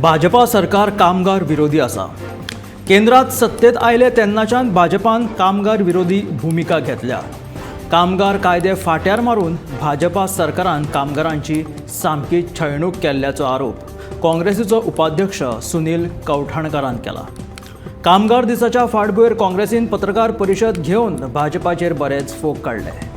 भाजपा सरकार कामगार विरोधी आसा. केंद्रात सत्तेत आयले तेन्नाच्यान भाजपान कामगार विरोधी भुमिका घेतल्या. कामगार कायदे फाट्यार मारून भाजपा सरकारान कामगारांची सामकी छळणूक केल्ल्याचो आरोप काँग्रेसीचो उपाध्यक्ष सुनील कवठणकारान केला. कामगार दिसाच्या फाटभुंयेर काँग्रेसीन पत्रकार परिशद घेवन भाजपाचेर बरेच फोग काडले.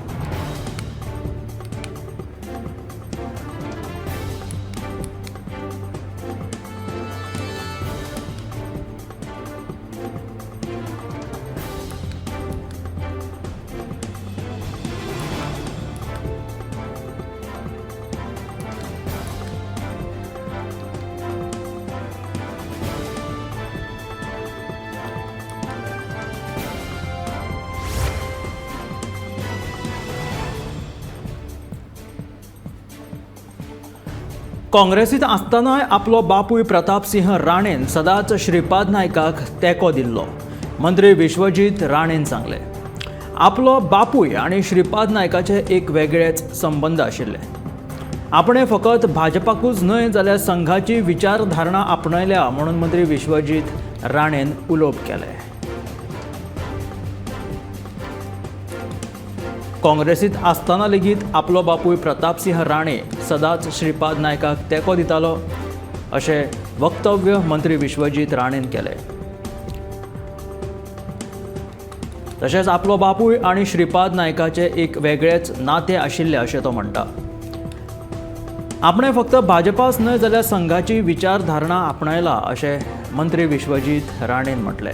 काँग्रेसीत आसतनाय आपलो बापूय प्रतापसिंह राणेन सदांच श्रीपाद नायकाक तेंको दिल्लो. मंत्री विश्वजीत राणेन सांगलें, आपलो बापूय आनी श्रीपाद नायकाचे एक वेगळेच संबंद आशिल्ले. आपणे फकत भाजपाकूच न्हय जाल्यार संघाची विचारधारणा आपणायल्या म्हणून मंत्री विश्वजीत राणेन उलोवप केलें. काँग्रेसीत आसतना लेगीत आपलो बापूय प्रतापसिंह राणे सदांच श्रीपाद नायकाक तेंको दितालो अशें वक्तव्य मंत्री विश्वजीत राणेन केलें. तशेंच आपलो बापूय आनी श्रीपाद नायकाचे एक वेगळेच नातें आशिल्लें अशें तो म्हणटा. आपणे फक्त भाजपाच न्हय जाल्यार संघाची विचारधारणा आपणायला अशें मंत्री विश्वजीत राणेन म्हटलें.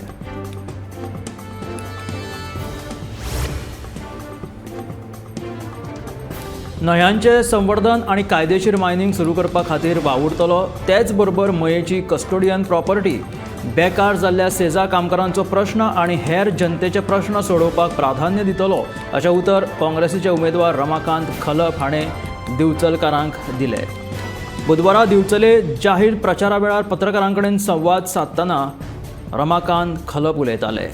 न्हंयांचें संवर्धन आनी कायदेशीर मायनिंग सुरू करपा खातीर वावुरतलो, तेच बरोबर मयेची कस्टोडियन प्रॉपर्टी, बेकार जाल्ल्या सेजा कामगारांचो प्रश्न आनी हेर जनतेचे प्रश्न सोडोवपाक प्राधान्य दितलो अशें उतर काँग्रेसीचे उमेदवार रमाकांत खलप हाणें दिवचलकारांक दिलें. बुधवारा दिवचले जाहीर प्रचारा वेळार पत्रकारां कडेन संवाद सादतना रमाकांत खलप उलयताले.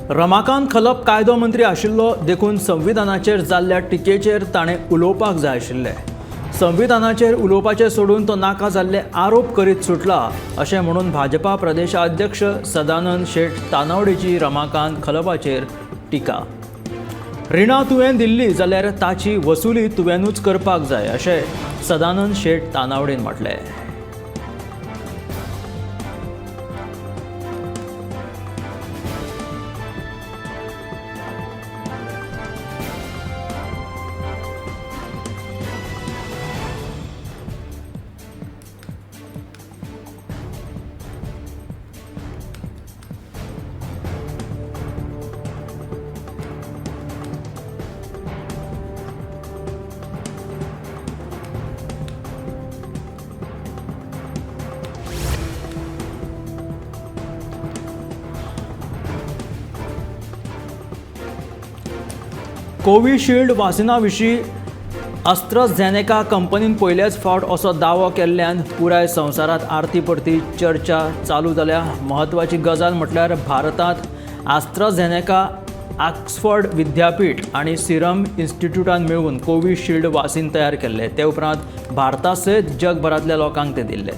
रमाकांत खलप कायदो मंत्री आशिल्लो देखून संविधानाचेर जाल्ल्या टिकेचेर ताणें उलोवपाक जाय आशिल्लें. संविधानाचेर उलोवपाचें सोडून तो नाका जाल्ले आरोप करीत सुटला अशें म्हणून भाजपा प्रदेशाध्यक्ष सदानंद शेट तानावडेची रमाकांत खलपाचेर टिका. रिणां तुवें दिल्ली जाल्यार ताची वसुली तुवेंनूच करपाक जाय अशें सदानंद शेट तानावडेन म्हटलें. कोविशिल्ड वासिना विशीं आस्ट्राझेनेका कंपनीन पयल्याच फावट असो दावो केल्ल्यान पुराय संवसारांत आरती परती चर्चा चालू जाल्या. म्हत्वाची गजाल म्हटल्यार भारतांत आस्ट्राझेनेका ऑक्सफर्ड विद्यापीठ आनी सिरम इन्स्टिट्यूटान मेळून कोविशिल्ड वासीन तयार केल्लें. ते उपरांत भारता सयत जगभरांतल्या लोकांक तें दिल्लें.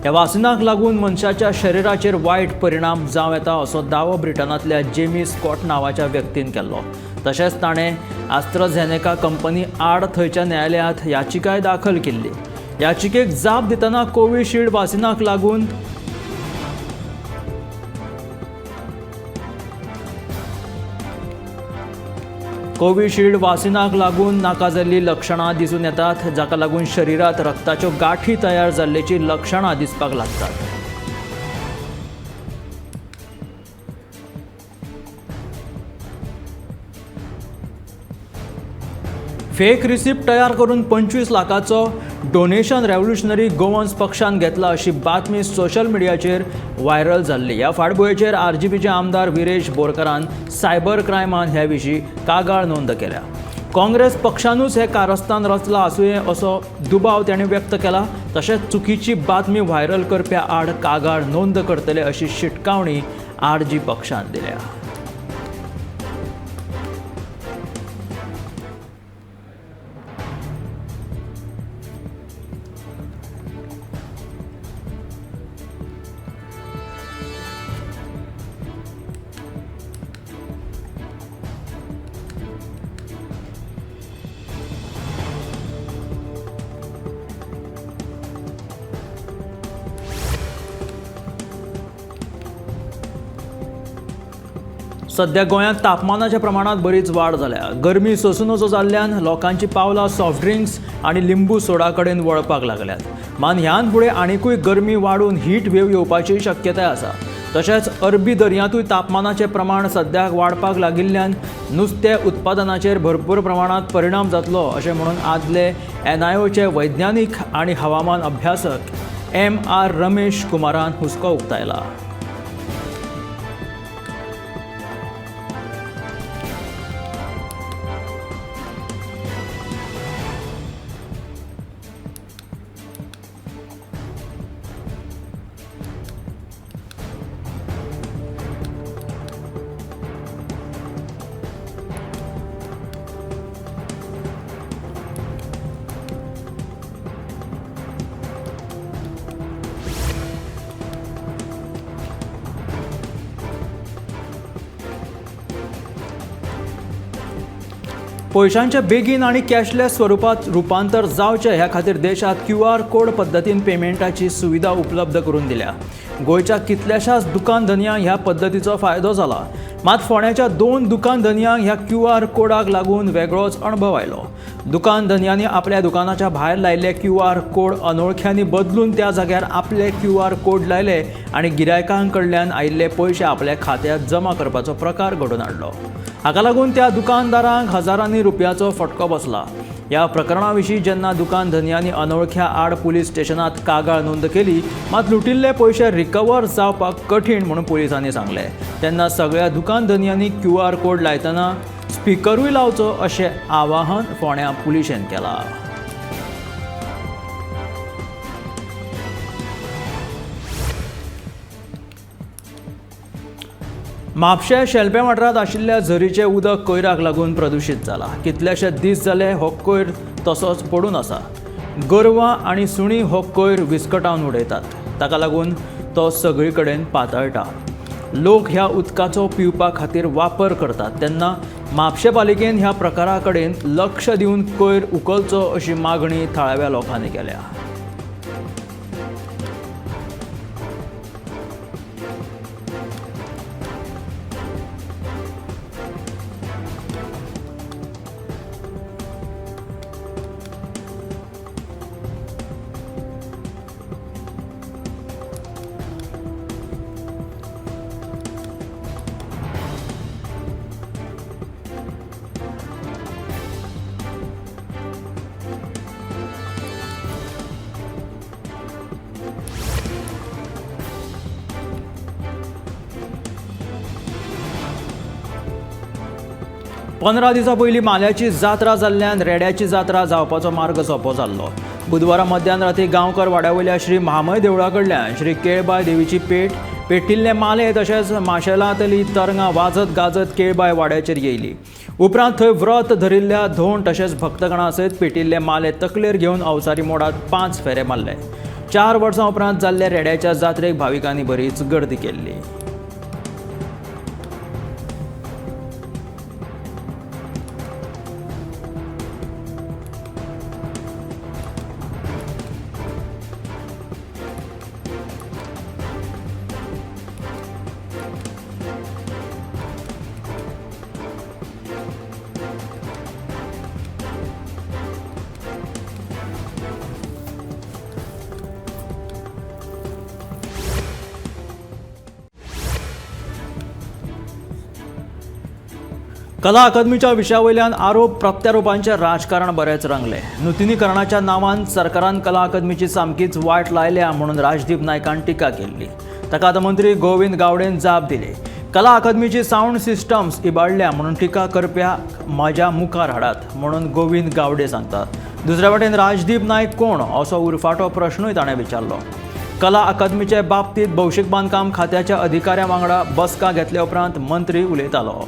ह्या वासिनाक लागून मनशाच्या शरिराचेर वायट परिणाम जावं येता असो दावो ब्रिटनांतल्या जेमी स्कॉट नांवाच्या व्यक्तीन केल्लो. तशेंच ताणें आस्ट्राझेनेका कंपनी आड थंयच्या न्यायालयांत याचिकाय दाखल केल्ली. याचिकेक जाप दितना कोविशिल्ड वासिनाक लागून नाका जाल्लीं लक्षणां दिसून येतात, जाका लागून शरिरांत रक्ताच्यो गांठी तयार जाल्ल्याचीं लक्षणां दिसपाक लागतात. फेक रिसिप्ट तयार करून 25 लाखाचो डोनेशन रेव्होल्युशनरी गोवन्स पक्षान घेतला अशी बातमी सोशल मिडियाचेर व्हायरल जाल्ली. ह्या फाटभुंयेचेर आरजीपीचे आमदार विरेश बोरकारान सायबर क्रायमान ह्या विशीं कागाळ नोंद केल्या. काँग्रेस पक्षानूच हे कारस्थान रचलां आसुये असो दुबाव ताणें व्यक्त केला. तशेंच चुकीची बातमी व्हायरल करप्या आड कागाळ नोंद करतले अशी शिटकावणी आरजी पक्षान दिल्या. सध्या गोंयांत तापमानाच्या प्रमाणांत बरीच वाड जाल्या. गरमी सोसूं नजो जाल्ल्यान लोकांची पावलां सॉफ्ट ड्रिंक्स आनी लिंबू सोडा कडेन वळपाक लागल्यात. मान ह्यान फुडें आनिकूय गरमी वाडून हीट वेव येवपाची शक्यताय आसा. तशेंच अरबी दर्यांतूय तापमानाचें प्रमाण सद्याक वाडपाक लागिल्ल्यान नुस्तें उत्पादनाचेर भरपूर प्रमाणांत परिणाम जातलो अशें म्हणून आदले एनआयओचे वैज्ञानीक आनी हवामान अभ्यासक एम.आर. रमेश कुमारान हुस्को उक्तायला. पयशांचे बेगीन आनी कॅशलेस स्वरुपांत रुपांतर जावचें ह्या खातीर देशांत क्यू.आर. कोड पद्दतीन पेमेंटाची सुविधा उपलब्ध करून दिल्या. गोंयच्या कितल्याशाच दुकान धनयांक ह्या पद्दतीचो फायदो जाला. मात फोंड्याच्या 2 दुकान धनयांक ह्या क्यू.आर. कोडाक लागून वेगळोच अणभव आयलो. दुकान धनयांनी आपल्या दुकानाच्या भायर लायिल्ले क्यू.आर. कोड अनोळख्यांनी बदलून त्या जाग्यार आपले क्यू.आर. कोड लायले आनी गिरायकां कडल्यान आयिल्ले पयशे आपल्या खात्यांत जमा करपाचो प्रकार घडोवन हाडलो. हाका लागून त्या दुकानदारांक हजारांनी रुपयाचो फटको बसला. ह्या प्रकरणा विशीं जेन्ना दुकान धनयांनी अनोळख्या आड पुलीस स्टेशनांत कागाळ नोंद केली, मात लुटिल्ले पयशे रिकवर जावपाक कठीण म्हणून पुलिसांनी सांगलें. तेन्ना सगळ्या दुकान धनयांनी क्यू.आर. कोड लायतना स्पिकरूय लावचो अशें आवाहन फोंड्या पुलिशेन केलां. म्हापशें शेलपें वाठारांत आशिल्ल्या झरीचें उदक कोयराक लागून प्रदुशीत जालां. कितलेशे दीस जाले हो कोयर तसोच पडून आसा. गोरवां आनी सुणी हो कोयर विस्कटावन उडयतात. ताका लागून तो सगळी कडेन पातळटा. लोक ह्या उदकाचो पिवपा खातीर वापर करतात. तेन्ना म्हापशें पालिकेन ह्या प्रकारा कडेन लक्ष दिवन कोयर उखलचो अशी मागणी थळाव्या लोकांनी केल्या. पंदरा दिसां पयलीं माल्याची जात्रा जाल्ल्यान रेड्याची जात्रा जावपाचो मार्ग सोंपो जाल्लो. बुधवारा मध्यान राती गांवकर वाड्यावयल्या श्री म्हामय देवळा कडल्यान श्री केळबाय देवीची पेट पेटिल्ले माले तशेंच माशेलांतली तरंगां वाजत गाजत केळबाय वाड्याचेर येयली. उपरांत थंय व्रत धरिल्ल्या धोंड तशेंच भक्तगणां सयत पेटिल्ले माले तकलेर घेवन अवसारी मोडात 5 फेरे मारले. 4 वर्सां उपरांत जाल्ल्या रेड्याच्या जात्रेक भाविकांनी बरीच गर्दी केल्ली. कला अकादमीच्या विशया वयल्यान आरोप प्रत्यारोपांचें राजकारण बरेंच रंगलें. नुतनीकरणाच्या नांवान सरकारान कला अकादमीची सामकीच वाट लायल्या म्हणून राजदीप नायकान टिका केल्ली. ताका आतां मंत्री गोविंद गावडेन जाप दिली. कला अकादमीची सावंड सिस्टम्स इबाडल्या म्हणून टिका करप्याक म्हज्या मुखार हाडात म्हणून गोविंद गावडे सांगतात. दुसऱ्या वटेन राजदीप नायक कोण असो उरफाटो प्रश्नूय ताणें विचारलो. कला अकादमीचे बाबतींत भौशीक बांदकाम खात्याच्या अधिकाऱ्यां वांगडा बसका घेतल्या उपरांत मंत्री उलयतालो.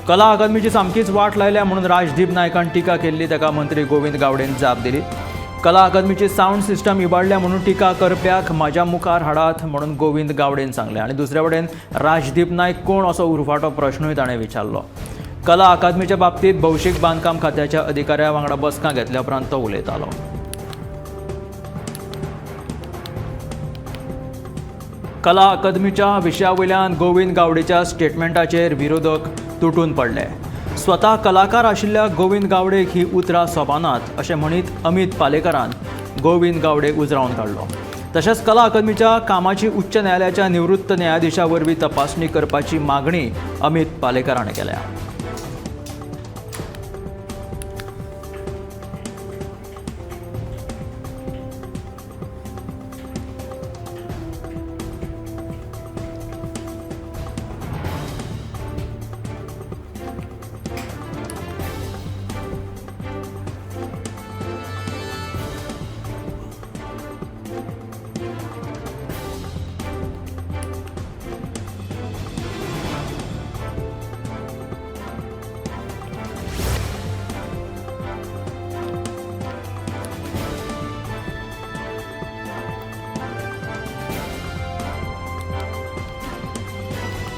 कला अकादमीची सामकीच वाट लायल्या म्हणून राजदीप नायकान टिका केल्ली. ताका मंत्री गोविंद गावडेन जाप दिली. कला अकादमीची सावंड सिस्टम इबाडल्या म्हणून टिका करप्याक म्हज्या मुखार हाडात म्हणून गोविंद गावडेन सांगलें आनी दुसऱ्या वटेन राजदीप नायक कोण असो उरफाटो प्रश्नूय ताणें विचारलो. कला अकादमीच्या बाबतींत भौशीक बांदकाम खात्याच्या अधिकाऱ्या वांगडा बसका घेतल्या उपरांत तो उलयतालो. कला अकादमीच्या विशया वयल्यान गोविंद गावडेच्या स्टेटमेंटाचेर विरोधक तुटून पडले. स्वता कलाकार आशिल्ल्या गोविंद गावडेक ही उतरां सोबानात अशें म्हणीत अमित पालेकारान गोविंद गावडेक उजरावन काडलो. तशेंच कला अकादमीच्या कामाची उच्च न्यायालयाच्या निवृत्त न्यायाधिशा वरवीं तपासणी करपाची मागणी अमित पालेकार हाणें केल्या.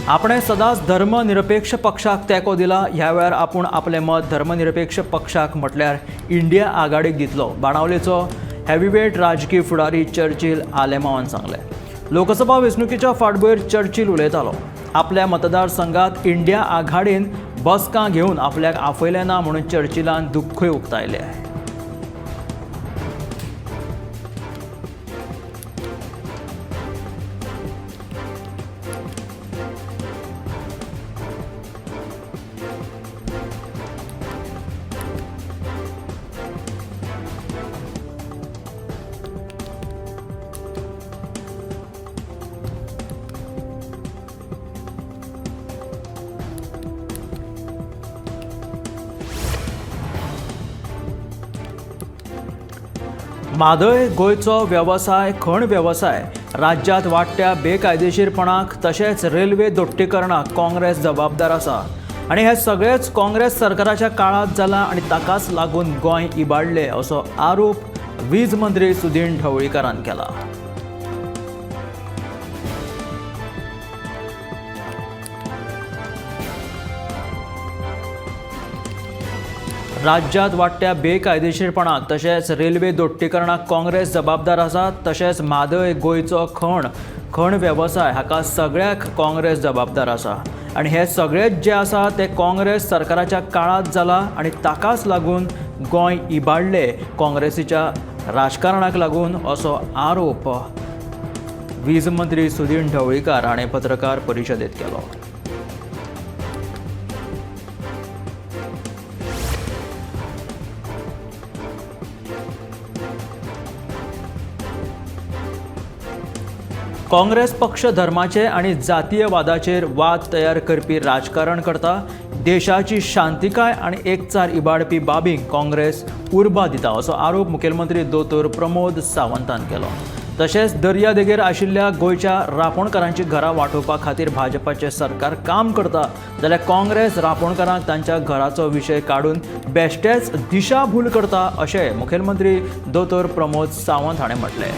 આપણે सदांच धर्मनिरपेक्ष पक्षाक तेंको दिला. ह्या वेळार आपूण आपलें मत धर्मनिरपेक्ष पक्षाक म्हटल्यार इंडिया आघाडीक दितलो, बाणावलेचो हेवीवेट राजकीय फुडारी चर्चिल आलेमावान सांगलें. लोकसभा वेंचणुकेच्या फाटभुंयेर चर्चिल उलयतालो. आपल्या मतदारसंघात इंडिया आघाडीन बसका घेवन आपल्याक आपयलें ना म्हणून चर्चिलान दुख्खूय उक्तायलें. म्हादय गोंयचो वेवसाय खण वेवसाय राज्यांत वाडट्या बेकायदेशीरपणाक तशेंच रेल्वे दोट्टीकरणाक काँग्रेस जबाबदार आसा आनी हे सगळेच काँग्रेस सरकाराच्या काळांत जालां आनी ताकाच लागून गोंय इबाडलें असो आरोप वीज मंत्री सुदीन ढवळीकारान केला. राज्यांत वाडट्या बेकायदेशीरपणाक तशेंच रेल्वे दोट्टीकरणाक काँग्रेस जबाबदार आसा तशेंच म्हादय गोंयचो खण वेवसाय हाका सगळ्याक काँग्रेस जबाबदार आसा आनी हे सगळेच जे आसा ते काँग्रेस सरकाराच्या काळांत जाला आनी ताकाच लागून गोंय इबाडलें काँग्रेसीच्या राजकारणाक लागून असो आरोप वीज मंत्री सुदीन ढवळीकार हाणें पत्रकार परिशदेंत केलो. काँग्रेस पक्ष धर्माचे आनी जातीयवादाचेर वाद तयार करपी राजकारण करता. देशाची शांतिकाय आनी एकचार इबाडपी बाबींक काँग्रेस उर्बा दिता असो आरोप मुखेलमंत्री दोतोर प्रमोद सावंतान केलो. तशेंच दर्यादेगेर आशिल्ल्या गोंयच्या रापोणकारांची घरां वांटोवपा खातीर भाजपाचें सरकार काम करता जाल्यार काँग्रेस रापोणकारांक तांच्या घराचो विशय काडून बेश्टेच दिशाभूल करता अशें मुखेलमंत्री दोतोर प्रमोद सावंत हाणें म्हटलें.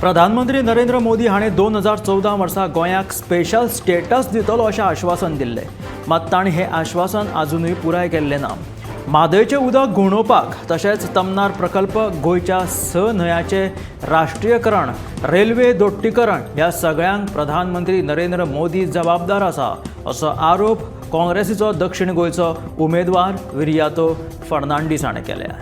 प्रधानमंत्री नरेंद्र मोदी हाणें 2014 वर्सा गोंयाक स्पेशल स्टेटस दितलो अशें आश्वासन दिल्लें, मात तांणी हें आश्वासन आजुनूय पुराय केल्लें ना। म्हादयचें उदक घुंवडोवपाक तशेंच तमनार प्रकल्प, गोंयच्या 6 न्हंयांचें राष्ट्रीयकरण, रेल्वे दोट्टीकरण ह्या सगळ्यांक प्रधानमंत्री नरेंद्र मोदी जबाबदार आसा असो आरोप काँग्रेसीचो दक्षिण गोंयचो उमेदवार विरियातो फर्नांडीस हाणें केल्या।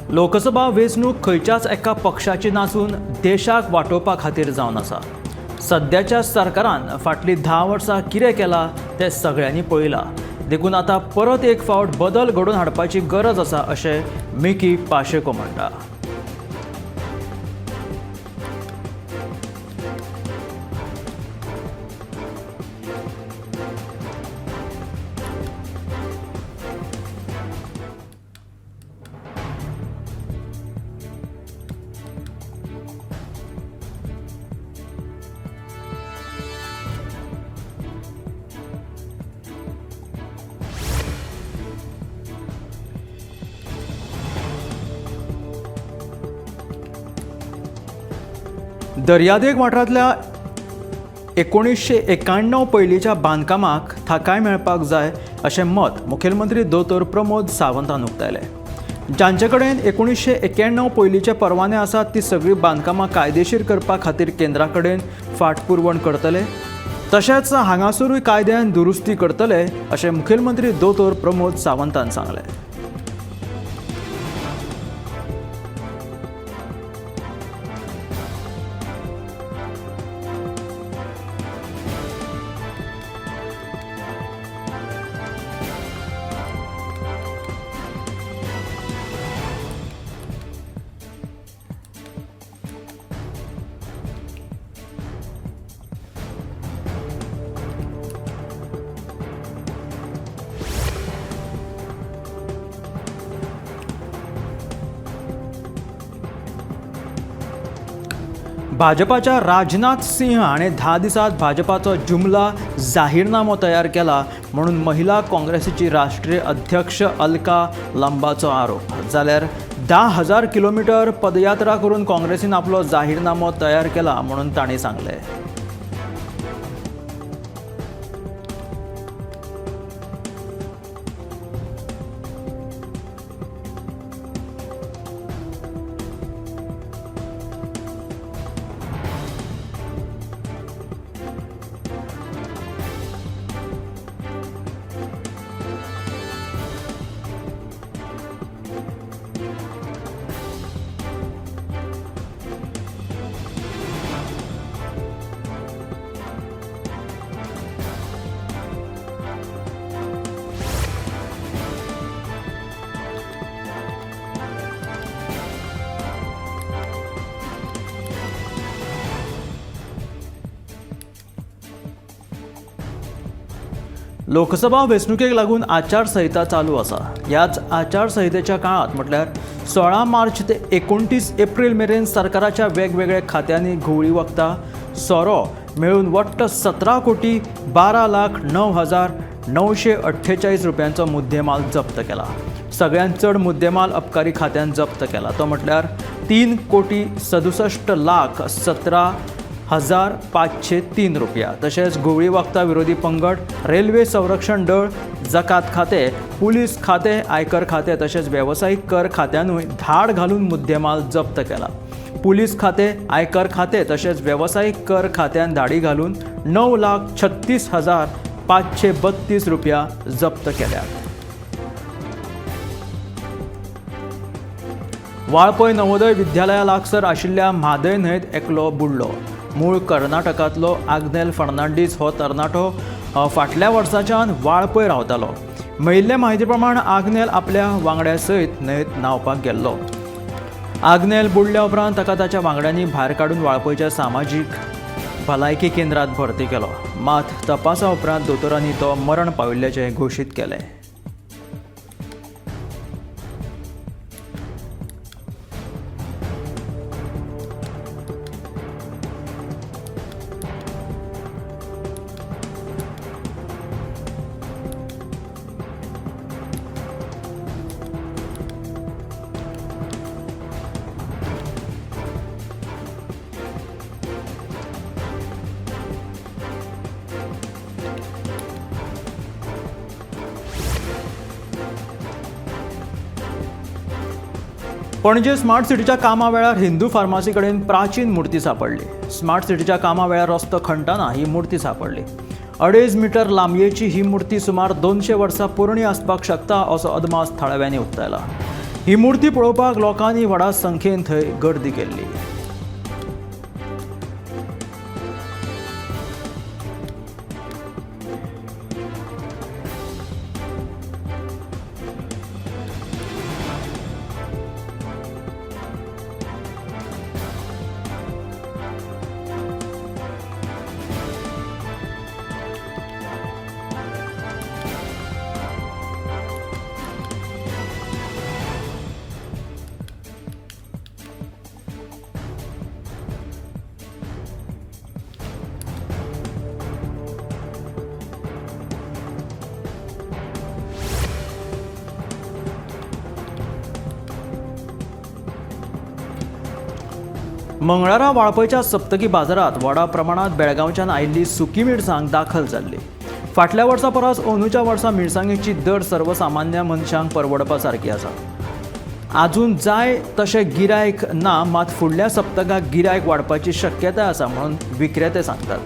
लोकसभा वेंचणूक खंयच्याच एका पक्षाची नासून देशाक वाटोवपा खातीर जावन आसा। सद्याच्या सरकारान फाटलीं 10 वर्सां कितें केलां तें सगळ्यांनी पळयलां, देखून आतां परत एक फावट बदल घडोवन हाडपाची गरज आसा अशें मिकी पाशेको म्हणटा। दर्यादेग वाठारांतल्या 1991 पयलींच्या बांदकामाक थाकाय मेळपाक जाय अशें मत मुखेलमंत्री दोतोर प्रमोद सावंतान उक्तायलें। जांचे कडेन 1991 पयलींचे परवाने आसात ती सगळीं बांदकामां कायदेशीर करपा खातीर केंद्रा कडेन फाटपुरवण करतले, तशेंच हांगासरूय कायद्यान दुरुस्ती करतले अशें मुखेलमंत्री दोतोर प्रमोद सावंतान सांगलें। भाजपाच्या राजनाथ सिंह हाणें 10 दिसांत भाजपाचो जुमला जाहीरनामो तयार केला म्हणून महिला काँग्रेसीची राष्ट्रीय अध्यक्ष अलका लांबाचो आरोप। जाल्यार 10,000 किलोमीटर पदयात्रा करून काँग्रेसीन आपलो जाहीरनामो तयार केला म्हणून तांणी सांगलें। लोकसभा वेंचणुकेक लागून आचारसंहिता चालू आसा। ह्याच आचारसंहितेच्या काळांत म्हटल्यार 16 मार्च ते 29 एप्रील मेरेन सरकाराच्या वेगवेगळ्या खात्यांनी घुंवळी वखदां सोरो मेळून वट्ट 17,12,09,948 रुपयांचो मुद्देमाल जप्त केला। सगळ्यांत चड मुद्देमाल अबकारी खात्यान जप्त केला तो म्हटल्यार 3,67,17,503 रुपया। तशेंच घुंवळी वखदां विरोधी पंगड, रेल्वे संरक्षण दळ, जकात खातें, पुलीस खातें, आयकर खातें तशेंच वेवसायीक कर खात्यानूय धाड घालून मुद्देमाल जप्त केला। पुलीस खातें, आयकर खातें तशेंच वेवसायीक कर खात्यान धाडी घालून 9,36,532 रुपया जप्त केल्या। वाळपय नवोदय विद्यालया लागसर आशिल्ल्या म्हादय न्हंयेत एकलो बुडलो। मूळ कर्नाटकांतलो आग्नेल फर्नांडीस हो तरणाटो फाटल्या वर्साच्यान वाळपय रावतालो. मेळिल्ले म्हायती प्रमाण आग्नेल आपल्या वांगड्या सयत न्हंयेत न्हांवपाक गेल्लो. आग्नेल बुडल्या उपरांत ताका ताच्या वांगड्यांनी भायर काडून वाळपयच्या सामाजीक भलायकी केंद्रात भरती केलो. मात तपासा उपरांत दोतोरांनी तो मरण पाविल्ल्याचें घोशीत केलें. पणजे स्मार्ट सिटीच्या कामा वेळार हिंदू फार्मासी कडेन प्राचीन मूर्ती सांपडली. स्मार्ट सिटीच्या कामा वेळार रस्तो खणटना ही मूर्ती सांपडली. 2.5 मीटर लांबयेची ही मूर्ती सुमार 200 वर्सां पोरणी आसपाक शकता असो अदमास थळाव्यांनी उक्तायला. ही मूर्ती पळोवपाक लोकांनी व्हडा संख्येन थंय गर्दी केल्ली. मंगळारा वाळपयच्या सप्तकी बाजारात व्हडा प्रमाणात बेळगांवच्यान आयिल्ली सुकी मिरसांग दाखल जाल्ली. फाटल्या वर्सा परस अंदूच्या वर्सा मिरसांगेची दर सर्वसामान्य मनशांक परवडपा सारकी आसा. आजून जाय तशें गिरायक ना, मात फुडल्या सप्तकाक गिरायक वाडपाची शक्यताय आसा म्हणून विक्रेते सांगतात.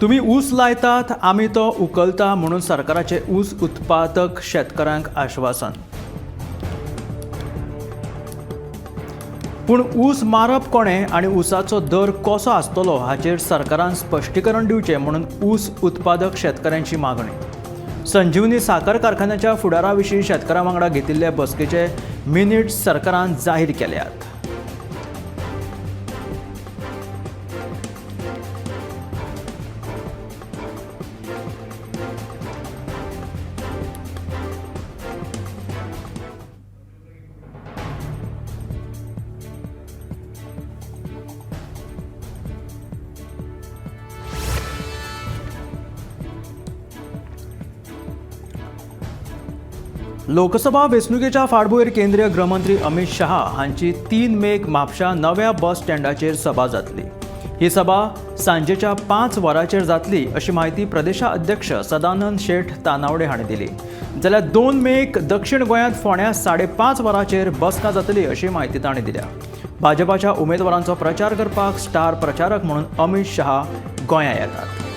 तुम्ही ऊस लायतात, आमी तो उकलता म्हणून सरकाराचे ऊस उत्पादक शेतकारांक आश्वासन. पूण ऊस मारप कोणें आनी ऊसाचो दर कसो आसतलो हाचेर सरकारान स्पश्टीकरण दिवचें म्हणून ऊस उत्पादक शेतकारांची मागणी. संजीवनी साखर कारखान्याच्या फुडारा विशीं शेतकारां वांगडा घेतिल्ले बसकेचे मिनिट्स सरकारान जाहीर केल्यात. लोकसभा वेंचणुकेच्या फाटभूंयेर केंद्रीय गृहमंत्री अमित शहा हांची 3 मेक म्हापशा नव्या बस स्टँडाचेर सभा जातली. ही सभा सांजेच्या 5 वरांचेर जातली अशी म्हायती प्रदेशाध्यक्ष सदानंद शेठ तानावडे हांणी दिली. जाल्यार 2 मेक दक्षिण गोंयांत फोंड्या 5:30 वरांचेर बसका जातली अशी म्हायती तांणी दिल्या. भाजपाच्या उमेदवारांचो प्रचार करपाक स्टार प्रचारक म्हणून अमित शहा गोंया येतात.